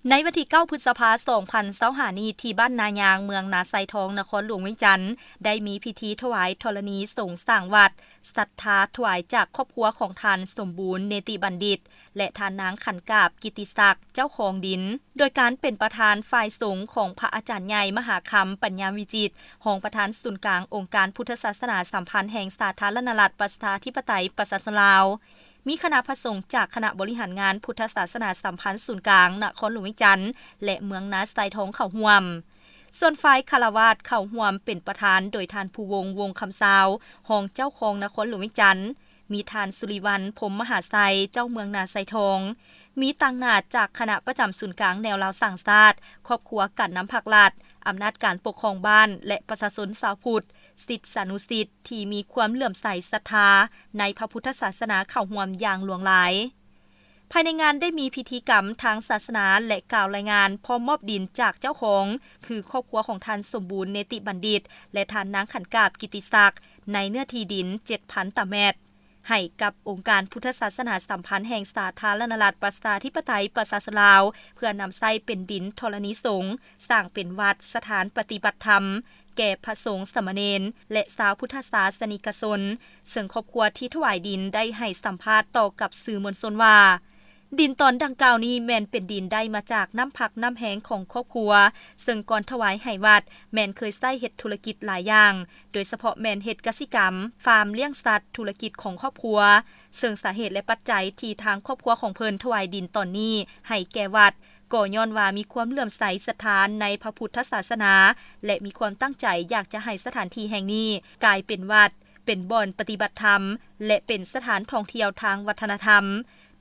ໃນວັນທີເກົ້າ ພຶດສະພາ ສອງພັນຊາວຫ້ານີ້ ທີ່ບ້ານນາຍາງ ເມືອງນາຊາຍທອງ ນະຄອນຫຼວງວຽງຈັນ ໄດ້ມີພິທີຖວາຍທໍລະນີສົງສ້າງວັດ ສັດທາຖວາຍຈາກຄອບຄົວຂອງທ່ານ ສົມບູນ ເນຕິບັນດິດ ແລະ ທ່ານນາງ ຂັນກາບ ກິດຕິສັກ ເຈົ້າຂອງດິນ, ໂດຍການເປັນປະທານຝ່າຍສົງຂອງພະອາຈານໃຫຍ່ ມະຫາຄຳ ປັນຍາວິຈິດ ຮອງປະທານສູນກາງອົງການພຸດທະສາສະໜາສຳພັນແຫ່ງສາທາລະນະລັດ ປະຊາທິປະໄຕ ປະຊາຊົນລາວ, ມີຄະນະພະສົງຈາກຄະນະບໍລິຫານງານພຸດທະສາສະໜາສຳພັນສູນກາງນະຄອນຫຼວງວຽງຈັນ ແລະ ເມືອງນາຊາຍທອງເຂົ້າຮ່ວມ. ສ່ວນຝ່າຍຄາລະວາດເຂົ້າຮ່ວມເປັນປະທານໂດຍທ່ານ ພູວົງ ວົງຄຳຊາວ ຮອງເຈົ້າຄອງນະຄອນຫຼວງວຽງຈັນ, ມີທ່ານ ສຸລິວັນ ພົມມະຫາໄຊ ເຈົ້າເມືອງນາຊາຍທອງ, ມີຕາງໜ້າຈາກຄະນະປະຈຳສູນກາງແນວລາວສ້າງຊາດ, ຄອບຄົວການນຳພັກລັດ, ອຳນາດການປົກຄອງບ້ານ ແລະ ປະຊາຊົນຊາວພຸດ, ສິດສານຸສິດທີ່ມີຄວາມເຫຼື້ອມໃສສັດທາໃນພະພຸດທະສາສະໜາເຂົ້າຮ່ວມຢ່າງຫຼວງຫຼາຍ. ພາຍໃນງານໄດ້ມີພິທີກຳທາງສາສະໜາ ແລະ ກ່າວລາຍງານພ້ອມມອບດິນຈາກເຈົ້າຂອງ ຄືຄອບຄົວຂອງທ່ານ ສົມບູນ ເນຕິບັນດິດ ແລະ ທ່ານນາງ ຂັນກາບ ກິດຕິສັກ ໃນເນື້ອທີ່ດິນ ເຈັດພັນຕາແມັດ ໃຫ້ກັບອົງການພຸດທະສາສະໜາສຳພັນແຫ່ງສາທາລະນະລັດ ປະຊາທິປະໄຕ ປະຊາຊົນລາວ ເພື່ອນຳໃຊ້ເປັນດິນທໍລະນີສົງ ສ້າງເປັນວັດສະຖານປະຕິບັດທຳ ແກ່ພະສົງສາມະເນນ ແລະ ຊາວພຸດທະສາສະນິກະຊົນ, ເຊິ່ງຄອບຄົວທີ່ຖວາຍດິນໄດ້ໃຫ້ສຳພາດຕໍ່ກັບສື່ມວນຊົນວ່າ ດິນຕອນດັ່ງກ່າວນີ້ແມ່ນເປັນດິນໄດ້ມາຈາກນ້ຳພັກນ້ຳແຮງຂອງຄອບຄົວ, ເຊິ່ງກ່ອນຖວາຍໃຫ້ວັດແມ່ນເຄີຍໃຊ້ເຮັດທຸລະກິດຫຼາຍຢ່າງ, ໂດຍສະເພາະແມ່ນເຮັດກະສິກຳ, ຟາມລ້ຽງສັດ, ທຸລະກິດຂອງຄອບຄົວ, ເຊິ່ງສາເຫດ ແລະ ປັດໄຈທີ່ທາງຄອບຄົວຂອງເພິ່ນຖວາຍດິນຕອນນີ້ໃຫ້ແກ່ວັດ ກໍຍ້ອນວ່າມີຄວາມເຫຼື້ອມໃສສັດທາໃນພະພຸດທະສາສະໜາ ແລະ ມີຄວາມຕັ້ງໃຈຢາກຈະໃຫ້ສະຖານທີ່ແຫ່ງນີ້ກາຍເປັນວັດ, ເປັນບ່ອນປະຕິບັດທຳ ແລະ ເປັນສະຖານທ່ອງທ່ຽວທາງວັດທະນະທຳ,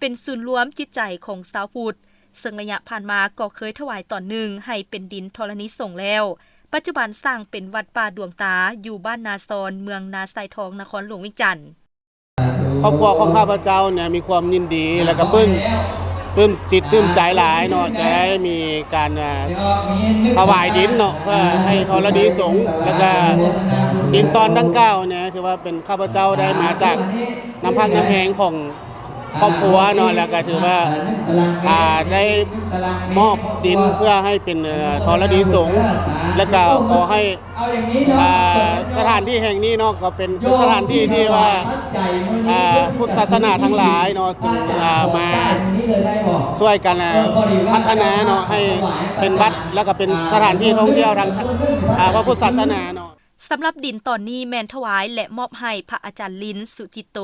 ເປັນສູນລວມຈິດໃຈຂອງຊາວພຸດ, ເຊິ່ງໄລຍະຜ່ານມາກໍເຄີຍຖວາຍຕອນໜຶ່ງໃຫ້ເປັນດິນທໍລະນີສົງແລ້ວ. ປັດຈຸບັນສ້າງເປັນວັດປ່າດວງຕາ ຢູ່ບ້ານນາຊອນ ເມືອງນາຊາຍທອງ ນະຄອນຫຼວງວຽງຈັນ. ຄອບຄົວຂອງຂ້າພະເຈົ້າເນຍມີຄວາມຍິນດີ ແລະກະປຶ້ມ ປຶ້ມຈິດປຶ້ມໃຈຫຼາຍເນາະ ຈະໄດ້ມີການ ເອີ ຖວາຍດິນເນາະ ເພື່ອໃຫ້ທໍລະນີສົງ ແລະກະດິນຕອນດັ່ງກ່າວເນຍ ຖືວ່າເປັນ ຂ້າພະເຈົ້າໄດ້ມາຈາກນ້ຳພັກນ້ຳແຮງຂອງຄອບຄົວເນາະ ແລະກະຖືວ່າ ອ່າ ໄດ້ມອບດິນເພື່ອໃຫ້ເປັນ ເອີ ທໍລະນີສົງ ແລະກະຂໍໃຫ້ ອ່າ ສະຖານທີ່ແຫ່ງນີ້ເນາະ ກໍເປັນ ເປັນສະຖານທີ່ທີ່ວ່າ ອ່າ ພຸດທະສາສະໜາທັງຫຼາຍເນາະ ຈຶ່ງ ອ່າ ມາຊ່ວຍກັນ ອ່າ ພັດທະນາເນາະ ໃຫ້ເປັນວັດ ແລ້ວກໍເປັນສະຖານທີ່ທ່ອງທ່ຽວທາງ ອ່າ ພະພຸດທະສາສະໜາເນາະ. ສຳລັບດິນຕອນນີ້ແມ່ນຖວາຍ ແລະ ມອບໃຫ້ພະອາຈານລິນ ສຸຈິດໂຕ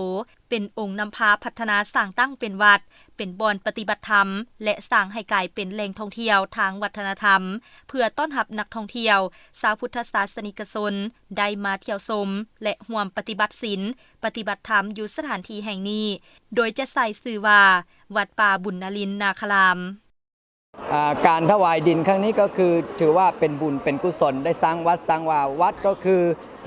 ເປັນອົງນຳພາພັດທະນາສ້າງຕັ້ງເປັນວັດ, ເປັນບ່ອນປະຕິບັດທຳ ແລະ ສ້າງໃຫ້ກາຍເປັນແຫຼ່ງທ່ອງທ່ຽວທາງວັດທະນະທຳ ເພື່ອຕ້ອນຮັບນັກທ່ອງທ່ຽວ, ຊາວພຸດທະສາສະນິກະຊົນ ໄດ້ມາທ່ຽວຊົມ ແລະ ຮ່ວມປະຕິບັດສິນ, ປະຕິບັດທຳຢູ່ສະຖານທີ່ແຫ່ງນີ້, ໂດຍຈະໃສ່ຊື່ວ່າ ວັດປ່າບຸນນາລິນນາຄະລາມ. ອ່າ ການຖວາຍດິນຄັ້ງນີ້ກໍຄືຖືວ່າເປັນບຸນເປັນກຸສົນ ໄດ້ສ້າງວັດສ້າງວາ. ວັດກໍຄື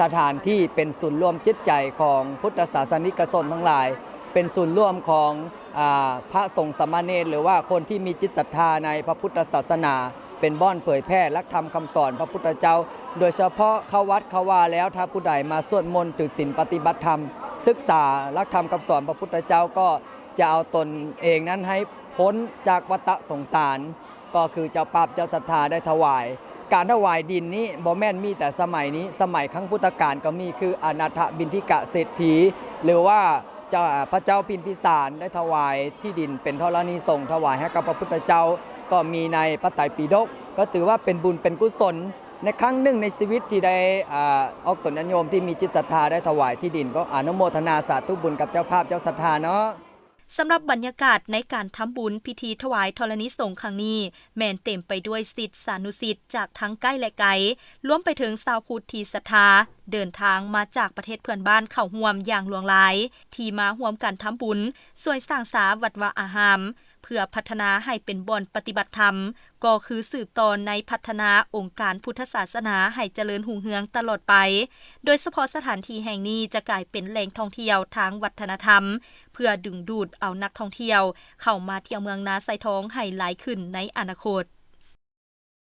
ສະຖານທີ່ເປັນສູນລວມຈິດໃຈຂອງພຸດທະສາສະນິກະຊົນທັງຫຼາຍ, ເປັນສູນລວມຂອງ ອ່າ ພະສົງສາມະເນນ ຫຼືວ່າຄົນທີ່ມີຈິດສັດທາໃນພະພຸດທະສາສະໜາ, ເປັນບ່ອນເຜີຍແຜ່ຫຼັກທຳຄຳສອນພະພຸດທະເຈົ້າ. ໂດຍສະເພາະເຂົ້າວັດເຂົ້າວາແລ້ວ, ຖ້າຜູ້ໃດມາສວດມົນ, ຖືສິນ, ປະຕິບັດທຳ, ສຶກສາຫຼັກທຳຄຳສອນພະພຸດທະເຈົ້າ, ກໍຈະເອົາຕົນເອງນັ້ນໃຫ້ພົ້ນຈາກວັດຕະສົງສານ, ກໍຄືເຈົ້າພາບເຈົ້າສັດທາໄດ້ຖວາຍ. ການຖວາຍດິນນີ້ບໍ່ແມ່ນມີແຕ່ສະໄໝນີ້, ສະໄໝຄັ້ງພຸດທະການກໍມີ, ຄືອະນາຖະບິນທິກະເສດຖີ ຫຼືວ່າ ເຈົ້າ ພະເຈົ້າພິມພິສານໄດ້ຖວາຍທີ່ດິນເປັນທໍລະນີສົງຖວາຍໃຫ້ກັບພະພຸດທະເຈົ້າ ກໍມີໃນພະໄຕປິດົກ, ກໍຖືວ່າເປັນບຸນເປັນກຸສົນໃນຄັ້ງໜຶ່ງໃນຊີວິດທີ່ໄດ້ ອາ ອອກຕົນຍາດໂຍມທີ່ມີຈິດສັດທາໄດ້ຖວາຍທີ່ດິນ, ກໍອະນຸໂມທະນາສາທຸບຸນກັບເຈົ້າພາບເຈົ້າສັດທາເນາະ. ສຳລັບບັນຍາກາດໃນການທຳບຸນພິທີຖວາຍທໍລະນີສົງຄັ້ງນີ້ ແມ່ນເຕັມໄປດ້ວຍສິດສານຸສິດຈາກທັງໃກ້ ແລະ ໄກ, ລວມໄປເຖິງຊາວພຸດທີ່ສັດທາ ເດີນທາງມາຈາກປະເທດເພື່ອນບ້ານເຂົ້າຮ່ວມຢ່າງຫຼວງຫຼາຍ, ທີ່ມາຮ່ວມກັນທຳບຸນ, ຊ່ວຍສ້າງສາວັດວາອາຮາມ, ເພື່ອພັດທະນາໃຫ້ເປັນບ່ອນປະຕິບັດທຳ, ກໍຄືສືບຕໍ່ໃນພັດທະນາອົງການພຸດທະສາສະໜາໃຫ້ຈະເລີນຮຸ່ງເຮືອງຕະຫຼອດໄປ. ໂດຍສະເພາະສະຖານທີ່ແຫ່ງນີ້ຈະກາຍເປັນແຫຼ່ງທ່ອງທ່ຽວທາງວັດທະນະທຳ, ເພື່ອດຶງດູດເອົານັກທ່ອງທ່ຽວເຂົ້າມາທ່ຽວເມືອງນາຊາຍທອງໃຫ້ຫຼາຍຂຶ້ນໃນອະນາຄົດ.